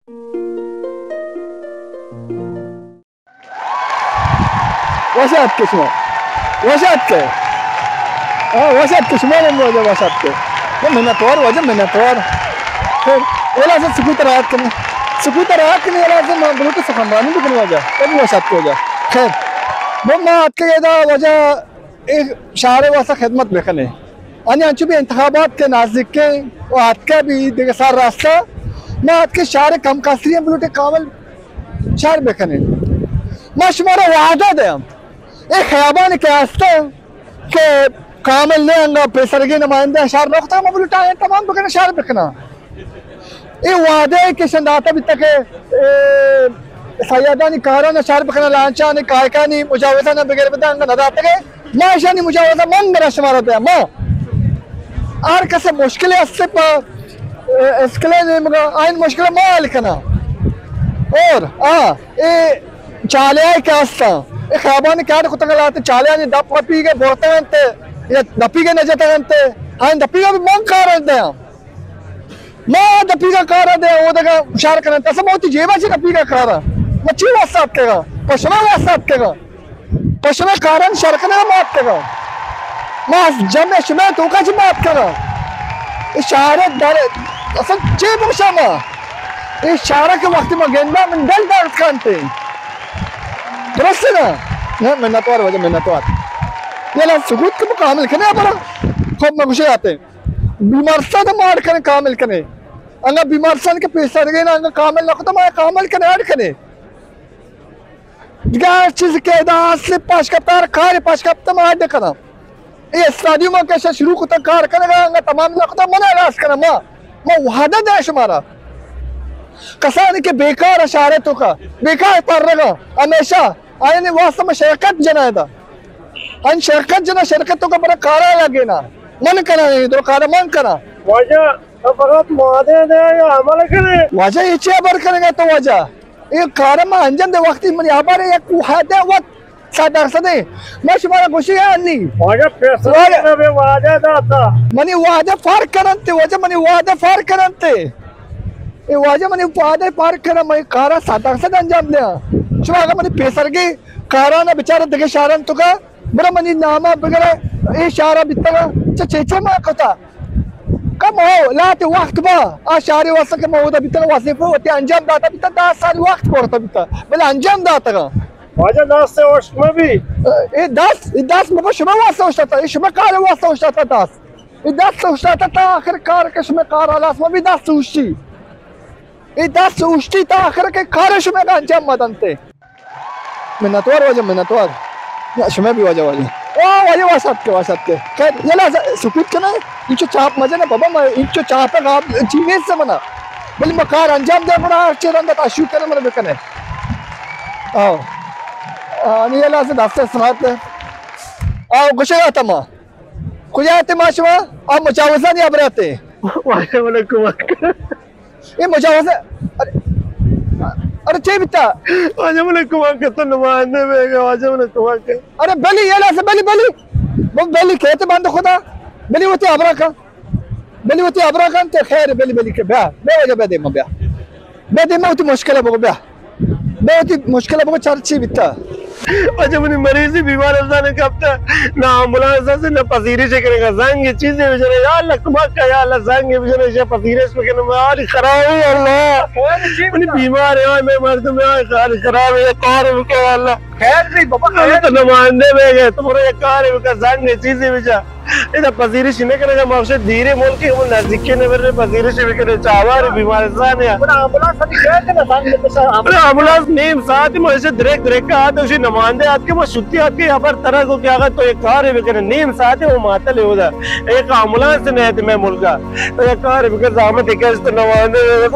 وش آتکے شما۔ وش آتکے۔ ہاں، وش آتکے شما ہم واجہ وش آتکے۔ من منتوار واجہ، منتوار۔ خیر، اے لحظہ سکوت ءَ راحت کنیں۔ سکوت ءَ راحت کنیں، اے لحظہ ما بلوٹیں سخنرانی بکنیں واجہ۔ تب وش آتکے واجہ۔ خیر۔ من ما آتکے ادا واجہ اے شہر ءِ واستہ خدمت بکنیں۔ انی انچو بھی انتخابات کہ نزدیکیں و آتکہ بھی دگہ سر رستہ، ما آتکے شہر ءِ کم کسری ہم بلوٹیں کامل شر بکنیں۔ ما شمارا وعدہ دیاں، اے خیابان کہ ہستیں کہ کامل نے انگا پیسرگی نمائندہ شر نقطہ ما بلوٹاں تمام بکنیں، شر بکناں۔ اے وعدہ ءَ کہ شن داتا بیتا کہ، اے، سیادانی کاران شر بکناں، لانچانی، کائکانی مجاوزاں بگر بداں، انگا نداتگے۔ ما اشانی مجاوزہ من گرا شمارا دیاں۔ ما ہر کس مشکل ہستے پہ، اے، اسکلے نیمگا، آئین مشکل ما حل کناں۔ اور، آ، اے چالے آئی کہ ہستاں، اے خیابانی کار کتگ لہتے، چالے آنی دپ دپیگے برتگ انت، یا دپیگے نجتگ انت، آئین دپیگا بھی من کار دیاں۔ ما دپیگا کارا دے، او دگہ شہر کنن۔ اصلاً ما وتی جیبا چہ دپیگا کارا۔ ما چی واسطہ اتکگا؟ پہ شما واسطہ اتکگا۔ پہ شما کاران شہر کنگا ما اتکگا۔ ما از جمع شما توکا چہ ما اتکگا۔ اے شہر در، اصلاً چی بگشاں ما؟ اے شہر کہ وقتی ما گندا من دل درد کنتے۔ درست نا؟ نہ، منتوار واجہ، منتوار۔ یلا سکوت کہ کامل کنے برا۔ خب ما گوشے آتے۔ بیمارستان ءَ ما اڈ کنیں، کامل کنیں۔ انگا بیمارستان کہ پیسرگیں نا، انگا کامل نہ کتا، ما کامل کنیں، اڈ کنیں۔ دگہ ہر چیز کہ ادا اصل پاش کپتا، ہر کار پاش کپتا، ما اڈ کناں۔ اے استادیوم کہ شروع کتا کار کنگا، انگا تمام نہ کتا، من الاس کناں۔ ما، ما وعدہ دے شمارا۔ کسانی کہ بیکار شہر توکا، بیکار پرگا، ہمیشہ آیانی واسطہ ما شرکت جناں ادا۔ آیان شرکت جناں، شرکت توکا برا کارا لگینا۔ من کناں، اے درو کارا من کناں۔ واجہ، تو فقط وعدہ دے یا عمل کنے؟ واجہ، اے چی ہبر کنگا تو واجہ؟ اے کارا ما انجام دے وقتی منی ہبر یک وعدہ وت صد درصد ہے۔ ما شمارا گوشی ہے انی۔ واجہ، پیسہ واجہ۔ نہ بے وعدہ داتا۔ منی وعدہ فرق کننتے واجہ، منی وعدہ فرق کننتے۔ اے واجہ منی وعدہ فرق کنن، من کارا صد درصد انجام دیاں۔ شما اگہ منی پیسرگی کاران بچارے دگہ شہران توکا، برا منی ناما بگرے، اے شہرا بیتگا، چہ چیچے ما کتا۔ کم ہو، لہتے وقت با، آ شہری واسطہ کہ ما اودا بیتگا، وظیفہ وتی انجام داتا بیتا، دہ سال وقت برتا بیتا، بلے انجام داتگا۔ واجہ دست اوشت مبی۔ اے دست، اے دست مبا شما واسطہ اوشتاتا، اے شما کار واسطہ اوشتاتا دست۔ اے دست اوشتاتا تا آخر کار کہ شما کار ہلاس مبی دست اوشتی۔ اے دست اوشتی تا آخر کہ کار شما انجام مدنتے۔ منتوار واجہ، منتوار۔ نہ، شما بھی واجہ، واجہ۔ او، واجہ واسط کے، واسط کے۔ خیر، یلا ز-، سکوت کنے، انچو چاپ مجنے بابا، ما انچو چاپ غاب چی نیست منا۔ بلے ما کار انجام دے منا، ہر چی رنگ تا شو کنے منا بکنے۔ آو۔ آ، نی یلا سے دست سنات۔ آو، گوشے آتا ما۔ کجا آتے ما شما؟ آ مجاوزانی ابراتے۔ واجہ منا کمک۔ اے مجاوزہ، ارے، ارے چے بیتا؟ واجہ منا کمک کن، تو نمائندہ بیگا، واجہ منا کمک کن۔ ارے بلی، یلا سے بلی، بلی۔ وہ بلی کہتے بند خدا۔ بلی وتی ابرا کن۔ بلی وتی ابرا کن تے خیر، بلی، بلی کہ بیا۔ بیا واجہ بیا دیما بیا۔ بیا دیما وتی مشکل بگو بیا۔ بیا وتی مشکل بگو چار چی بیتا۔ واجہ منی مریضی بیمارستان کپتا، نہ آمبولانس است، نہ پذیرش کرے گا، زنگ چیزے بجنے، یا اللہ کمک کا، یا اللہ زنگ بجنے، یا پذیرش بکنے، مالی خرابی اللہ۔ منی بیمار ہے، میں مردم ہے، خراب ہے، کار بکے اللہ۔ خیر نہیں بابا، اللہ خیر تو نہیں۔ نمائندے بیگا، تو برو یک کار بکا، زنگ چیزے بجا۔ ادا پذیرش نہ کنگا، ما گوشے دیرے ملک ہے، ہم نزدیکی نہ برے پذیرش بکنے، چاوار بیمارستان ہے۔ بڑا آمبولانس ابھی گئے تھے نا، سامنے تو سر آمبولانس۔ بڑا آمبولانس نیم ساعت ما ایسے دریک دریک کا آتے، اسی نمائندے آت کے ما چھٹی آت کے یہاں پر طرح کو کیا تو ایک کار ہے بکنے، نیم ساعت ہے وہ معطل ہے ادا۔ ایک آمبولانس نہ آتے میں ملک کا۔ تو یک کار بکن، زحمت کش تو نمائندے۔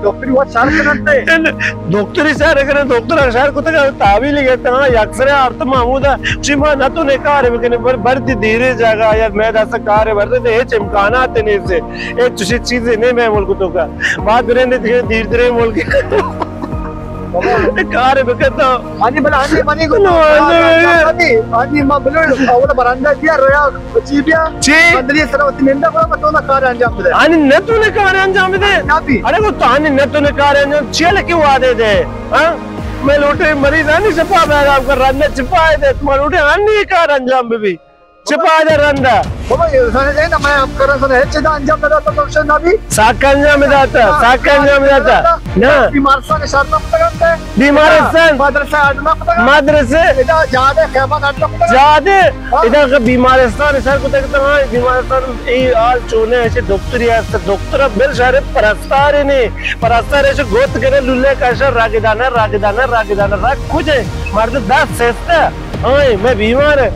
ڈاکٹری وقت سر کننتے۔ ڈاکٹری سر کنن، ڈاکٹر سر کتگ، تحویل گرتا، ہاں، یک سرے آرت محمود، چی ما نہ تو نے کار بکنے، بر، بر دی دیرے جاگا یا میں دست کار بر دے، ہچ امکانات نہیں سے، ہچ چیز نہیں میں ملک تو کا۔ بعد رہنے دیر درے ملک۔ کار بکن تو۔ آنی بلا، آنی منی کو۔ آنی ما بلو، اولا برندہ بیا، رویا چی بیا؟ چی؟ صندلی سرا وتی نندا کو، تو نا کار انجام بدے۔ آنی نہ تو نے کار انجام بدے؟ نہ بھی۔ اڑے کو تو آنی نہ تو نے کار انجام، چی لکی وعدے دے؟ ہاں؟ میں لوٹے مریض آنی شفا بیرا کر، رندا چپا دے، تم لوٹے آنی کار انجام بی۔ چپا دے رندا۔ بابا، یہ سنے دے نا، میں ہم کرن سنے ہچ دا انجام نہ داتا، تو سے نہ بھی۔ ساک انجام داتا، ہاں، ساک انجام داتا۔ نہ۔ بیمارستان شر نہ پتگنتے۔ بیمارستان۔ مدرسہ اڈ نہ پتگنتے۔ مدرسے۔ ادا جادے خیابان اڈ نہ پتگنتے۔ جادے۔ ہاں۔ ادا کہ بیمارستان شر کو تک تو، ہاں، بیمارستان ای حال چونے ایسے دکتری است، دکتر بل شر پرستار نے، پرستار ایسے گوت کرے لولے کا شر راگ دانا، راگ دانا، راگ دانا، راگ کجے، مرد دس سستا۔ ہائیں، میں بیمار ہے۔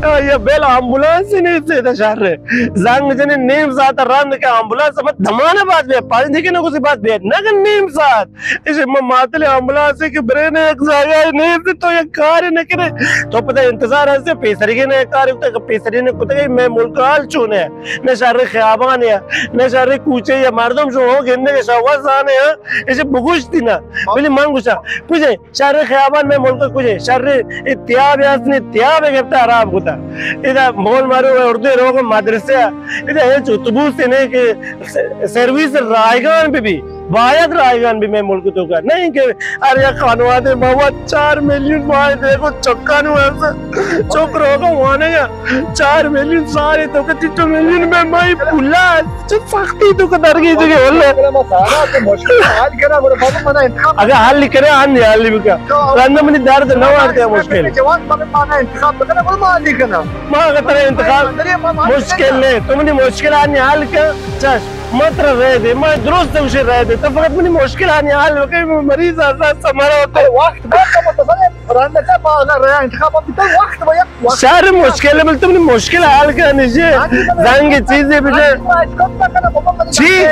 آ، یہ بیل آمبولانس ہی نہیں سے، دا شہر ہے۔ زنگ جنے نیم ساعت رند کے آمبولانس، میں دمانا بات بے، پانچ دیکھے نہ کسی بات بے، نہ کہ نیم ساعت۔ اسے میں ماتل آمبولانس ہے کہ برین ایک جگہ ہی نہیں سے، تو یہ کار نہ کرے۔ تو پتہ انتظار ہے سے، پیسری کے نہ کار ہوتا ہے، پیسری نے کتا کہ میں ملک حال چونے ہے، نہ شہر خیابان ہے، نہ شہر کوچے یا مردم شو ہو گندے کے شوا سانے ہیں، اسے بگوشتی نا۔ بلی من گوشا، کجے شر خیابان میں ملک کجے، شر اتیاب یاسنی تیاب گپتا خراب کتا۔ ادا مول مارو اردو روگ مدرسہ، ادا ہچ اتوبوس نہیں کہ س-، سروس رائگان بھی بھی، باید رائگان بھی میں ملک تو کا۔ نہیں کہ ہر یک خانوادے مواد چار میلیون ماہ دیکھو چکانو ایسا چک روگا وانے گا۔ چار میلیون سارے تو کہ چچو میلیون میں مائی پولا چو سختی تو کہ درگی دیگه والله۔ مشکل حل کرا، بڑا بابا منا انتخاب۔ اگر حل کرے، آن حل بکا۔ تو رندا منی درد نہ وارتے مشکل۔ جوان بابا منا انتخاب بکنا، بڑا ما حل کرا۔ ما اگر ترا انتخاب مشکل نہیں، تو منی مشکل آن حل کر، چش، ما ترا رہ دے، ما درست اسے رہ دے، تو فقط منی مشکل آن حل بکے، مریض آزاد سمرا ہوتے۔ وقت بہت کم ہوتا سر، رندا چا ما اگر رہ انتخاب بیتا وقت بہت شر مشکل، بل تو منی مشکل حل کن، جی۔ زنگ چیزے بجے۔ چی؟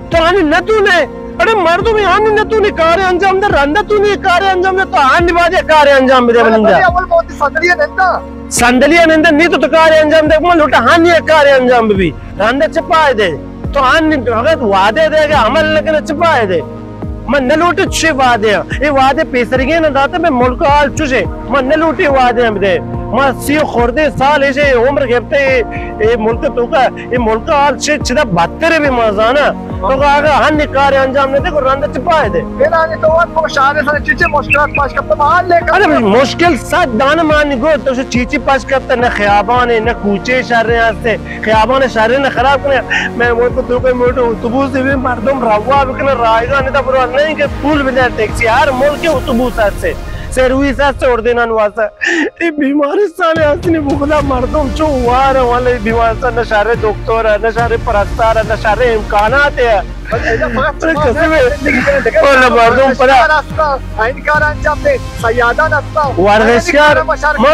تو آنی نہ تو نے، اڑے مردم آنی نہ تو نے کار انجام دے، رندا تو نے کار انجام دے، تو آنی بعد کار انجام دے بنندا۔ صندلی نندا نہیں تو، تو کار انجام دے، من لوٹا آنی کار انجام بھی۔ رندا چہ پائے دے؟ تو آن فقط وعدے دے، اگہ عمل نہ کنے چہ پائے دے؟ من نہ لوٹے چے وعدے ہیں۔ اے وعدے پیسرگیں نہ داتے، میں ملک حال چوشے۔ من نہ لوٹے وعدے ہم دے۔ ما سی و خوردے سال ایشے عمر گپتے اے، اے ملک توکا، اے ملک حال چے چدا بدتر بھی ما زانا۔ تو اگہ ہن کار انجام نہ دے، کو رند چہ پائے دے؟ پھر آنے تو وقت کو شاعر سر چیچے مشکلات پاش کرتا، ما حال لے کر ارے مشکل صد دانہ مانی گو، تو چیچی پاش کرتا، نہ خیابان ہے، نہ کوچے شر ہیں ہستے۔ خیابان شہرین خراب کنے۔ میں ملک تو کوئی موٹر اتوبوس بھی مردم روا بکنے، رائگان تا برو نہیں کہ پول بنا ٹیکسی، ہر ملک اتوبوس ہستے، سروس ہستے اور دینا نواسا۔ اے بیمارستان ہستے نہیں بخدا مردم چو وار والے بیمارستان، نہ شہر دکتر ہے، نہ شہر پرستار ہے، نہ شہر امکانات ہے۔ بس ایجا فقط ارے شما قسم ہے۔ زندگی کنید، دیگه والله مردم پدا. ورزشکار هستا، این کار انجام دهید، صیادان هستا. ورزشکار، ما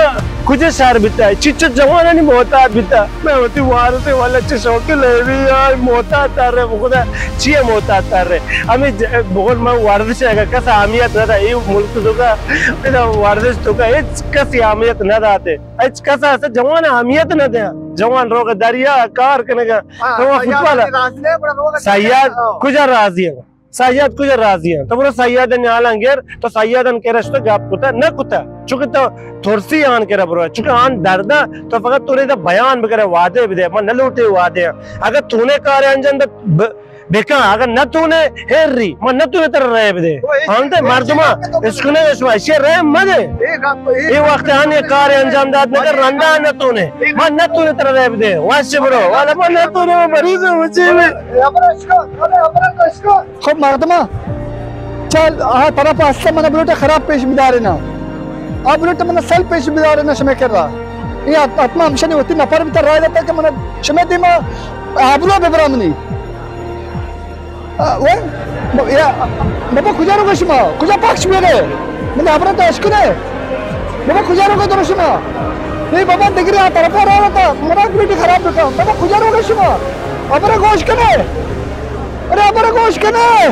کجا شهر بیتا؟ چی چو جوانانی محتاط بیتا؟ من وتی وارث والله چه شوق لیبی یا محتاط تر رہے، بخدا چیه محتاط تر رہے؟ ہمیں ج-، بقول من ورزش اگر کس اہمیت نہ دا، یہ ملک تو کا، ورزش تو کا، ہیچ کسی اہمیت نہ داتے۔ ہیچ کس ایسا جوان اہمیت نہ دے۔ جوان روگ دریا کار کنگا۔ ہاں، تو وہ فٹبال راضی نہیں، بڑا روگ صیاد ہاں۔ کجا راضی ہے؟ صیاد کجا راضی ہے؟ تو برو صیاد نیالاں گر، تو صیادن کے رشتہ گپ کتا، نہ کتا۔ چونکہ تو ترسی آن کرا برو، چونکہ آن دردا، تو فقط تو ریدا بیان بکرے، وعدے بدے، من نہ لوٹے وعدے۔ اگر تو نے کار انجام دے، ب-، بکن، اگر نہ تو نے ہیری، من نہ تو نے تر رہ بدے۔ ہم تے مردما اسکنے شما، اشی رہ مدے۔ اے وقت آن یہ کار انجام دات نہ کر، رندا نہ تو نے۔ من نہ تو نے تر رہ بدے۔ واش برو، والا من نہ تو نے مریض ہوں، مجھے میں۔ خب مردما، چل، آ طرف ہستا من بلوٹے خراب پیش بدارے نا۔ آ بلوٹے من سل پیش بدارے نا شمے کرا۔ یہ حت-، حتما ہمشانی وتی نفر بیتا رائے داتا کہ من شمے دیما آبرو ببرا منی۔ آ، وے؟ ب-، یا، بابا کجا روگا شما؟ کجا پخش بیگے؟ من آبرو تو اشکنے۔ بابا کجا روگا درو شما؟ نہیں بابا دگری آ طرفا رائے داتا۔ منا بلوٹے خراب بکا۔ بابا کجا روگا شما؟ آبرو گوش کنے۔ ارے ہبر گوش کنے۔